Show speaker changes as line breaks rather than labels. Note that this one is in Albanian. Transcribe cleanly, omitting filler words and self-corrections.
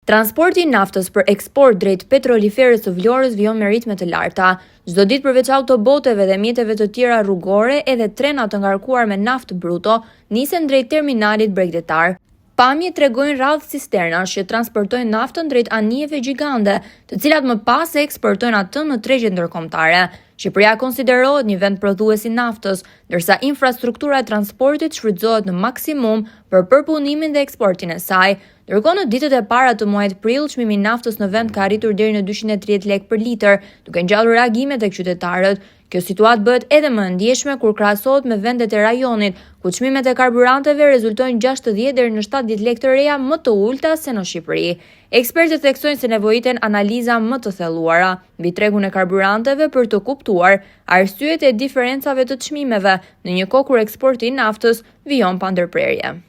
Transporti i naftës për eksport drejt petroliferës së Vlorës vijon me ritme të larta. Çdo ditë përveç autoboteve dhe mjeteve të tjera rrugore, edhe trena të ngarkuar me naftë bruto nisen drejt terminalit bregdetar. Pamjet tregojnë radhë cisternash që transportojnë naftën drejt anijeve gjigande, të cilat më pas e eksportojnë atë në tregjet ndërkombëtare. Shqipëria konsiderohet një vend prodhues i naftës, ndërsa infrastruktura e transportit shfrytëzohet në maksimum për përpunimin dhe eksportin e saj. Ndërkohë në ditët e para të muajit prill, çmimi i naftës në vend ka arritur deri në 230 lekë për litër, duke ngjallur reagime tek qytetarët. Kjo situatë bëhet edhe më e ndjeshme kur krahasohet me vendet e rajonit, ku çmimet e karburanteve rezultojnë 60 deri në 70 lekë të reja më të ulëta se në Shqipëri. Ekspertët theksojnë se nevojiten analiza më të thelluara mbi tregun e karburanteve për të kuptuar arsyet e diferencave të çmimeve në një kohë kur eksporti i naftës vijon pa ndërprerje.